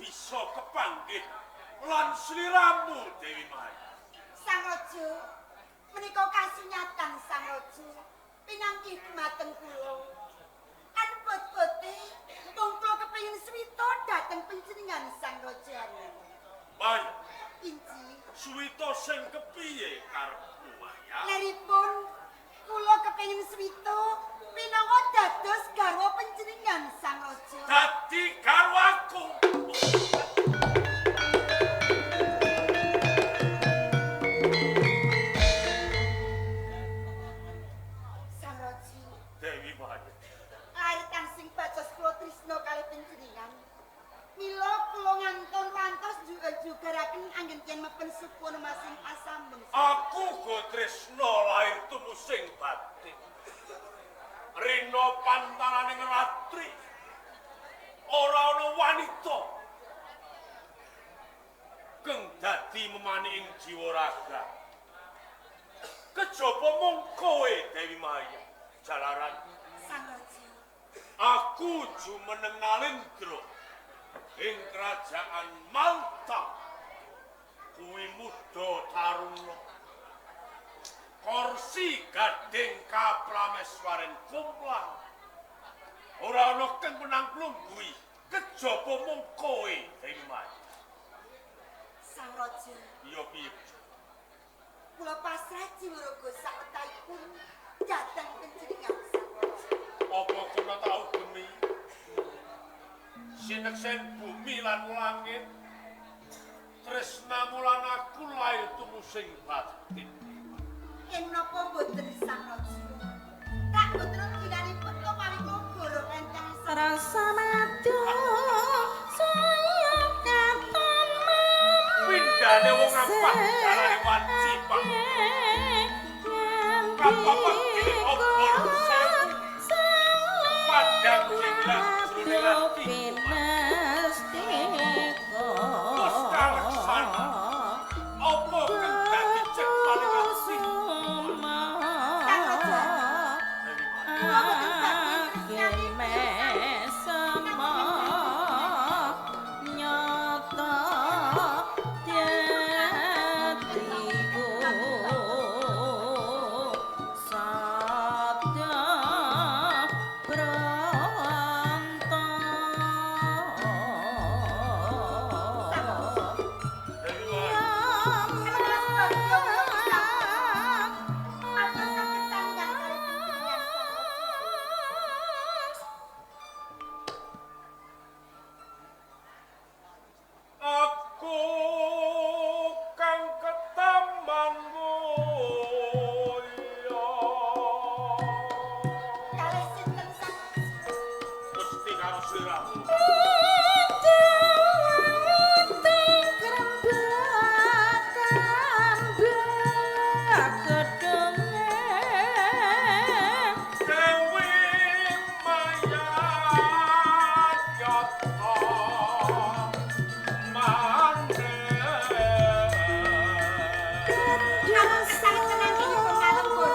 bisa kepanggih lan sliramu Dewi Maya. Sang Raja, menika kasunyatan Sang Raja pinanggih dumateng kula. Anbot-bote mung kula kepengin swita dhateng panjenengan Sang Raja. Maya, inci. Swita sing kepiye karepmu Maya? Leripun kula kepengin swita pinangka dados garwa panjenengan Sang Raja. Dadi garwaku. Sang Raja. Dewi Maya. Lair sing batos kula tresna kalih panjenengan. Mila kula nganton rantos jugaraken anggen yen mepen sukun masing pasambung. Aku go tresna lair tumusing batin. Rina pantaraning ratri ora ana wanita kang dadi memani ing jiwa raga. Kejaba mung kowe Dewi Maya jalaran Sang Raja. Aku jumeneng nalendra ing kerajaan Malta kuwi muda taruna kursi gading kaprameswaren kumplang ora ana kang menang klungguhi kejaba mung kowe Dewi Maya. Sang Raja. Iya piye? Kula pasrah jiwa raga sawetahipun dhateng panjenengan Sang Raja. Apa kena tau gemi sineksen bumi lan langit tresnamu lan aku lair tumusing batin. Yen napa mboten Sang Raja? Tak mboten ginanipun kula mawi kula goro enteng rasa madu saya katon pindane wong apah jalane wanci pak kapapak obor sewu padang jenglah jroning ati. Mustalaksana apa kang dadi cekpaning ati? Sang Raja. Dewi Maya. Kula mboten badhe tresnani Dewi Maya. Aku kang ketaman mulya Kalih sinten Sang Raja? Gusti karo sliramu. Dewi Maya nyata mandek. Aku sanget tenang iki ngalembur.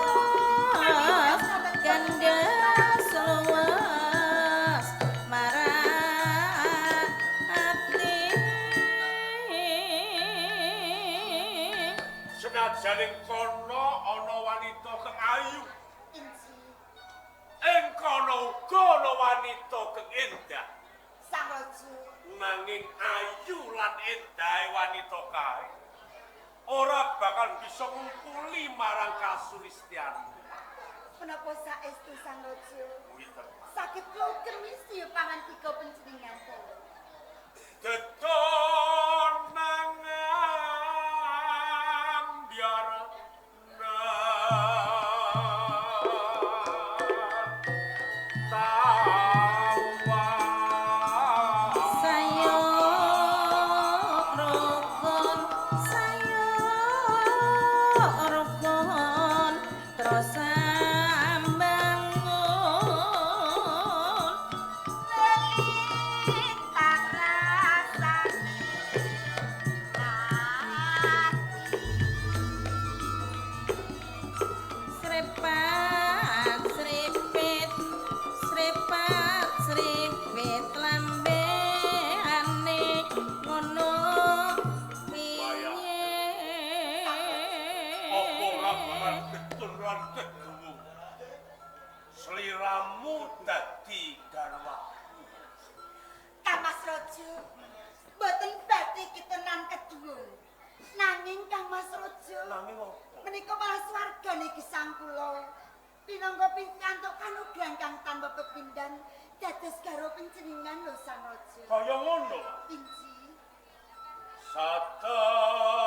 Senajan ing kono ana wanita kang ayu, Inci ing kono uga ana wanita kang endah. Sang Raja. Nanging ayu lan endahe wanita kae ora bakal bisa ngumpuli marang kasulistyanmu. Menapa saestu Sang Raja? Kuwi tenan. Saged kula gemisi pangantika panjenengan dalu. Dedonangan biar tawa. Lintang rasane. Mas Raja. Nanging apa? Menika malah swarga niki sang kula. Pinangka pikantuk kanugrahan kang tanpa pepindhan dados garwa panjenengan lho Sang Raja. Kaya ngono. Inji. Satemah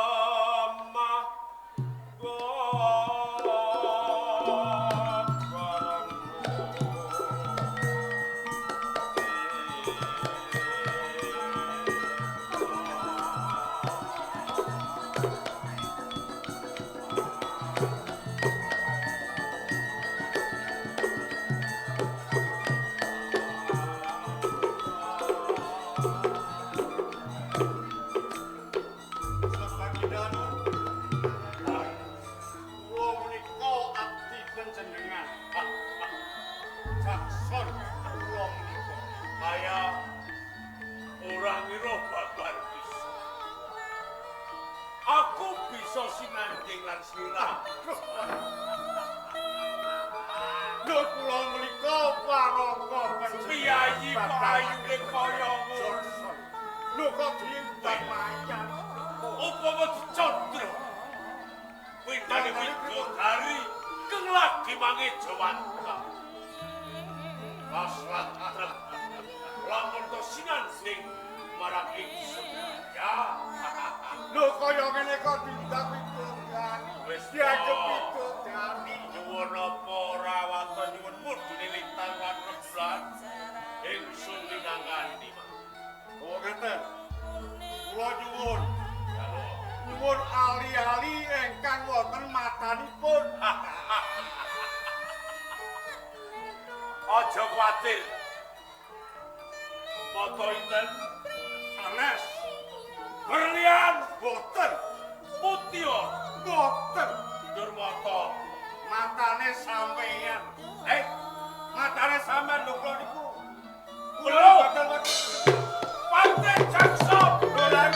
Aja kuwatir. Mata inten sanes. Berlian boten, mutiara boten. Ndur mata matane sampeyan. Matane sampeyan lho kula niku. Kula boten pancen jaksa dolan.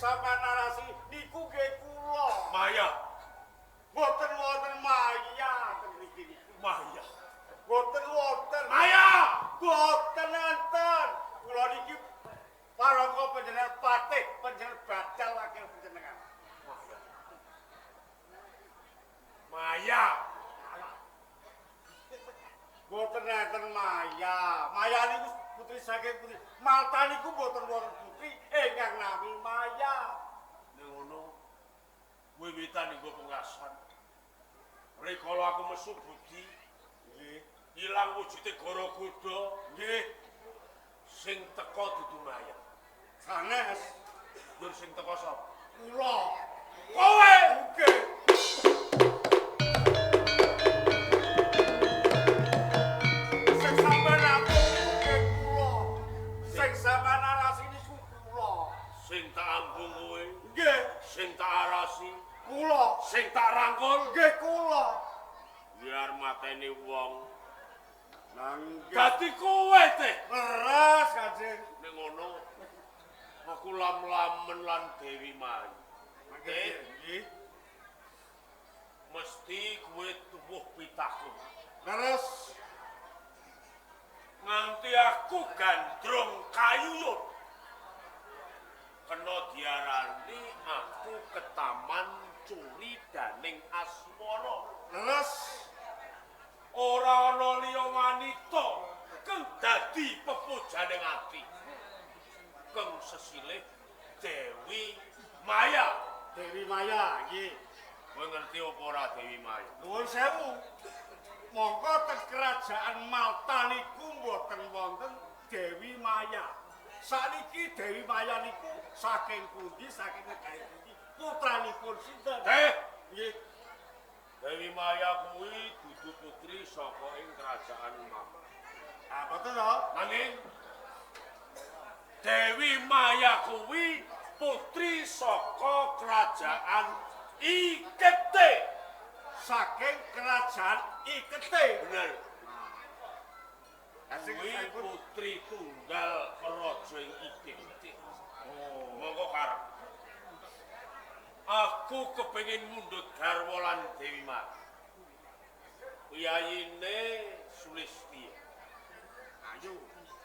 Sampeyan narasi niku nggih kula. Maya. Boten wonten maya teng mriki niku. Maya. Boten wonten. Maya. Boten enten. Kula niki parangga panjenengan patih, panjenengan badal wakil panjenengan. Maya. Maya. Boten enten maya. Maya niku putri saking putri. Malta niku boten wonten putri ingkang nami Maya. Ning ngono wiwitan nggo pungkasan. Rikala aku mesu budi, nggih, ilang wujude Garagoda, nggih. Sing teka dudu Maya. Sanes. Ndur sing teka sapa? Kula. Kowe. Nggih. Sing sampeyan aku nggih kula. Sing sampeyan arasi niku kula. Sing tak ambung kowe. Nggih. Sing tak arasi kula. Sing tak rangkul nggih kula. Biar mateni wong. Nanging dadi kowe teh. Leres Kanjeng. Ning ngono aku lam-lamen lan Dewi Maya. Nggih. Mesti kowe tuwuh pitaku. Leres. Nganti aku gandrung kayuyut. Kena diarani aku ketaman curi daning asmara. Leres. Ora ana liya wanita kang dadi pepujaning ati. Kang sesilih Dewi Maya. Dewi Maya nggih. Kowe ngerti apa ora Dewi Maya? Nuwun sewu. Mongko teng kerajaan Malta niku mboten wonten Dewi Maya. Sakniki Dewi Maya niku saking pundi, saking negari pundi, putranipun sinten? Nggih. Dewi Maya kuwi dudu putri saka ing kerajaan Malta. Ah, boten to? Nanging Dewi Maya kuwi putri saka kerajaan Ikete. Saking kerajaan Ikete. Bener. Kuwi putri tunggal raja ing Ikete. Oh, monggo karep. Aku kepengin mundhut garwa lan Dewi Maya. Piyayine Sulistia. Ayu.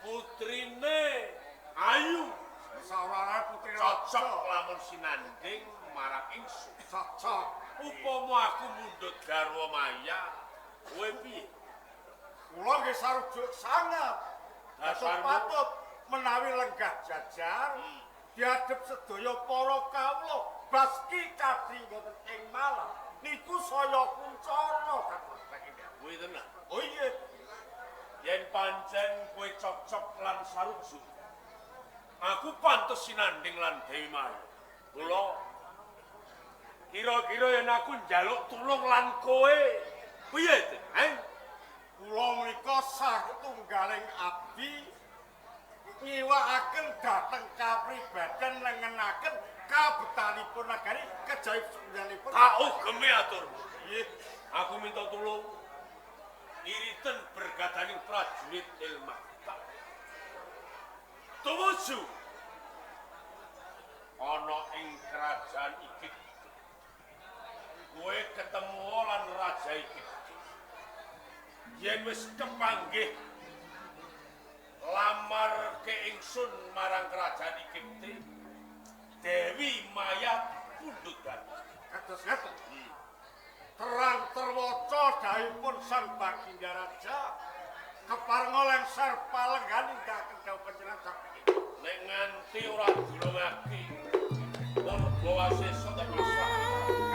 Putrine ayu. Saurara putri raja. Cocok lamun sinanding marang ingsun. Cocok. Upama aku mundhut garwa Maya, kowe piye? Kula nggih sarujuk sanget. Dasar patut menawi lenggah jajar diadhep sedaya para kawula baski kadri wonten ing Malang niku saya kuncara kados baginda. Kuwi tenan. Oh iya. Yen pancen kowe cocok lan sarujuk, aku pantes sinanding lan Dewi Maya. Kula kira-kira yen aku njaluk tulung lan kowe, piye te? Hein? Kula menika satunggaling abdi ngiwakaken dhateng kapribaden nengenaken kabetanipun nagari kejawi setunggalipun. Tak ugemi aturmu. Nggih. Aku minta tulung iriten bergadaning prajurit Ilmata. Tumuju ana ing kerajaan iki. Kowe ketemu lan raja iki. Yen wis kepanggih lamar ke ingsun marang kerajaan iki, Dewi Maya pundhut garwa. Kados ngaten. Terang terwaca dawuhipun Sang Baginda Raja keparenga lengser palenggan nindakaken dawuh panjenengan saking. Nek nganti ora dilungake, murba wasesa tak pasrah.